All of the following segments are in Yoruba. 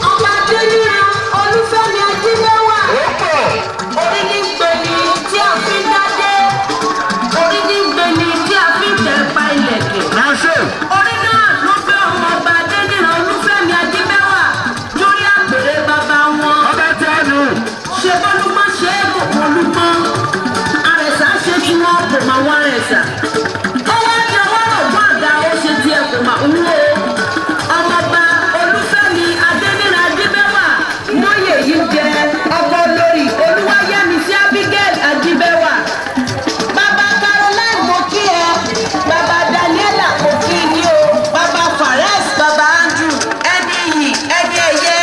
Ọba Adéníran Olúfẹ́mi Ajímẹ́wà. Orí ní gbeni tí a fi ń dádé. Orí ní gbeni tí a fi ń tẹ̀pa ìlẹ̀kẹ̀. Orí náà ló gbé ọmọ ọba Adéníran Olúfẹ́mi Ajímẹ́wà lórí àpèrè bàbá wọn. Ṣé bọ́lúgbọ́n ṣe é kò bọ́lúgbọ́n? Àrẹ̀sà ṣe tí wọ́n kò máa wọ́n àrẹ̀sà. Ó wá di ọwọ́ rọ̀gbọ́n àga ó ṣe tiẹ̀ kò máa ń wó. Ọmọọba Olúfẹ́mi Adéníran Ajíbẹ́wà mọ́yè yìí jẹ ọkọ lórí Olúwayẹmísí Abigail Ajíbẹ́wà. Bàbá Caroline mo kí ẹ, bàbá Daniela mo kí yín o, bàbá Fares, bàbá Andrew, ẹni iyì, ẹni ẹ̀yẹ,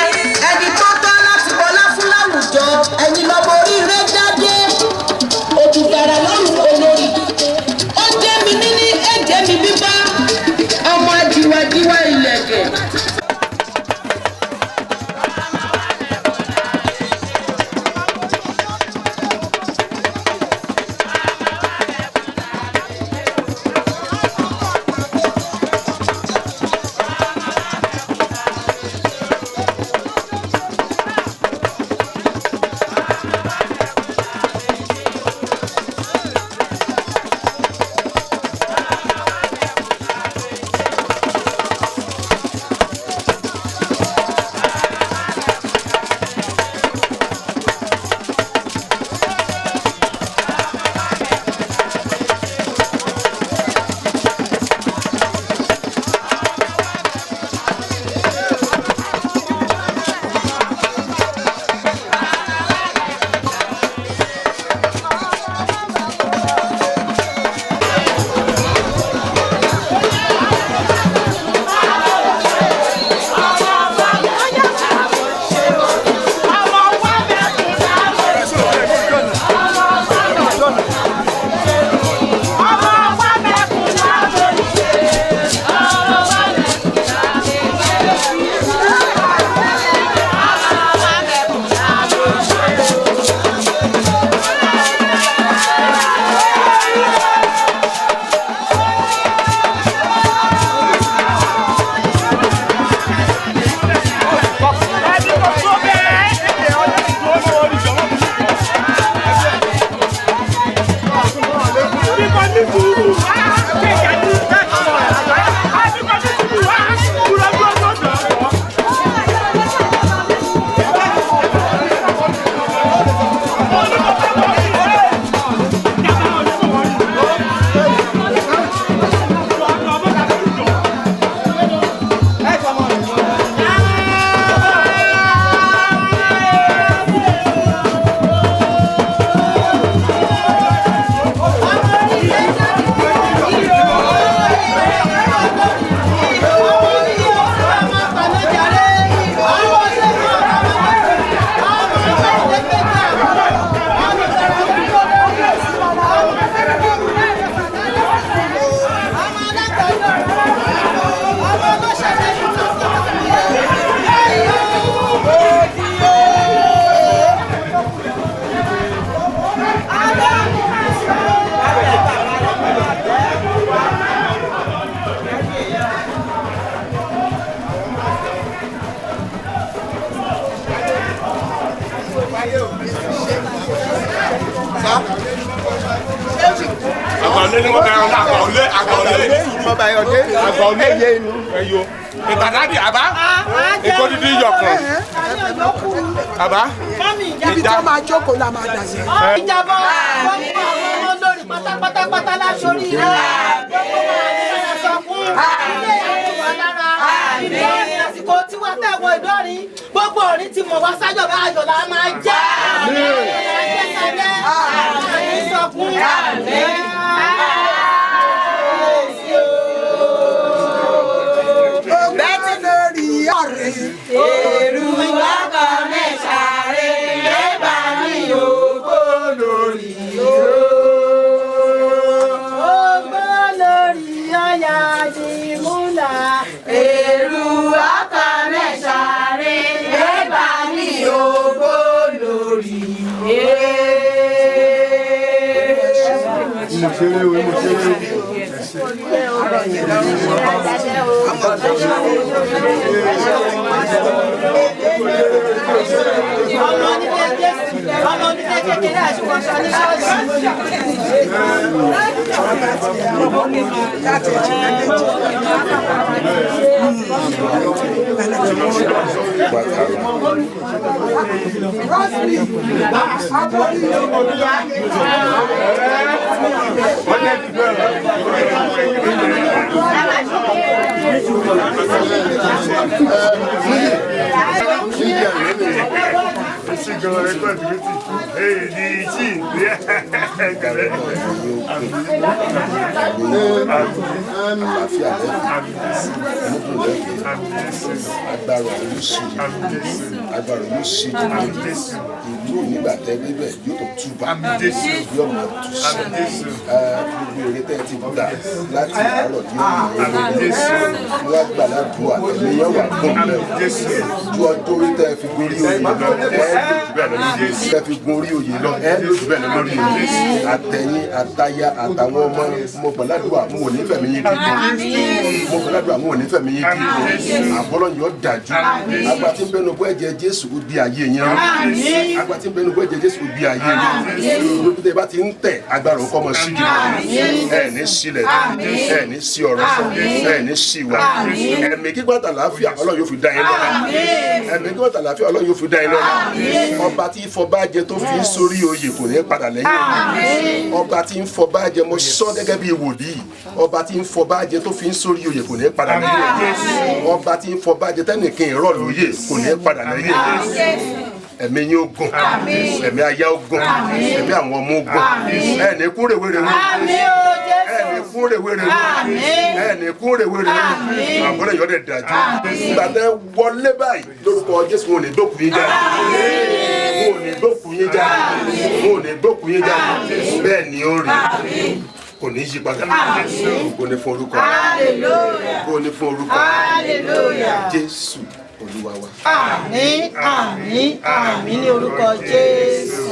ẹni tó tọ́ láti bọlá fún láwùjọ, ẹ̀yin lọ́mọ oríire dádé, òtùtàrà lọ́rùn olórí. Ó jẹ́ mi níní, ẹ̀jẹ̀ mi bíbá, ọmọ ajiwajiwa ìlẹ̀kẹ̀. Àgbà olé ni wọ́n bẹ ọ̀la àgbà olé àgbà olé. Àgbà olé ẹyọ. Ìbàdàn àbá. Èkó dídí yọkàn. Àbá. Ibi tó máa jókòó la máa dà sí. Ìjàbọ̀ gbogbo àwọn ọmọ lórí pátápátápátá láṣọrí rẹ̀. Gbogbo máa ní ara sọ fún ilé àtúwà lára. Ìdọ́rin àsìkò tí wọ́n tẹ̀wọ̀ ìdọ́rin. Gbogbo ọ̀rìn ti mọ̀ wá sájọ̀ bá ayọ̀ la máa jẹ́. Ayọ̀ la jẹ́ sálẹ̀. Àmì sọkún. Bẹ́ẹ̀ni lórí ọ̀rẹ́. Èrú ọkọ̀ mẹ́sàárẹ̀ lẹ́bàá ní ògbó lórí ògbó lórí ọ̀yà dìmúlà. Èrú ọkọ̀ mẹ́sàárẹ̀ lẹ́bàá ní ògbó lórí. Mo ṣeré o, mo ṣeré o. Ọmọ onílé Jésù, ọmọ onílé kékeré àṣùwọ̀n ní ṣọ́ọ̀ṣì. Àlàáfíà lẹ́fẹ̀ẹ́ agbára òun sì agbára òun sì ìlú nígbà tẹ́ débẹ̀ yóò tó túbà yóò máa tù sí gbogbo èrè tẹ́ ti gbà láti àárọ̀ ní ọ̀nà wọ́n gbà ládùúgbà ẹ̀mí yẹn wà gùn bẹ́ẹ̀ ju ọjọ́ orí tẹ́ fi gorí oyè lọ ẹ̀ lójú bẹ́ẹ̀ lọ lórí tẹ́ fi gun orí oyè lọ ẹ̀ lójú bẹ́ẹ̀ lọ lórí oyè àtẹ̀yìn àtaya àtàwọn ọmọ mo gbà ládùúgbà mo ò ní fẹ̀mí yín dídùn mo gbà ládùúgbà mo ò ní fẹ̀mí yín dídùn àbọ̀lọ́ yóò dájú àgbà tí ń bẹnu bọ́ ẹ̀jẹ̀ Jésù ó di ayé yẹn rú àgbà tí ń bẹnu bọ́ ẹ̀jẹ̀ Jésù ó di ayé yẹn rú lóbi tẹ́ bá ti ń tẹ̀ agbára òun kọ́ mọ sí jù ẹ̀ ní sílẹ̀ ẹ̀ ní sí ọ̀rọ̀ sọ ẹ̀ ní sí wa ẹ̀mí kíkọ́ àtàlàáfíà Ọlọ́run yóò fi dá yín lọ́lá ẹ̀mí kíkọ́ àtàlàáfíà Ọlọ́run yóò fi dá yín lọ́lá ọba tí ìfọba jẹ tó fi ń sórí oyè kò ní padà lẹ́yìn ọba tí ń fọba jẹ mo sọ gẹ́gẹ́ bí wòlíì ọba tí ń fọba jẹ tó fi ń sórí oyè kò ní padà lẹ́yìn ọba tí ń fọba jẹ tẹ́nìkan ìrọ̀ lóye kò ní padà lẹ́yìn ẹ̀mí yín ó gùn ẹ̀mí aya ó gùn ẹ̀mí àwọn ọmọ ó gùn ẹ̀ ní kú rèwerèwe ẹ̀ ní kú rèwerèwe ẹ̀ ní kú rèwerèwe àbúrò yọ̀ dẹ̀ dájú gbàtẹ́ wọlé báyìí lórúkọ Jésù wọn ò ní dókun yín jáde wọn ò ní dókun yín jáde wọn ò ní dókun yín jáde bẹ́ẹ̀ ni ó rí kò ní yí padà ògo ni fún orúkọ ògo ni fún orúkọ Jésù Olúwa wa. Àmín, àmín, àmín ní orúkọ Jésù.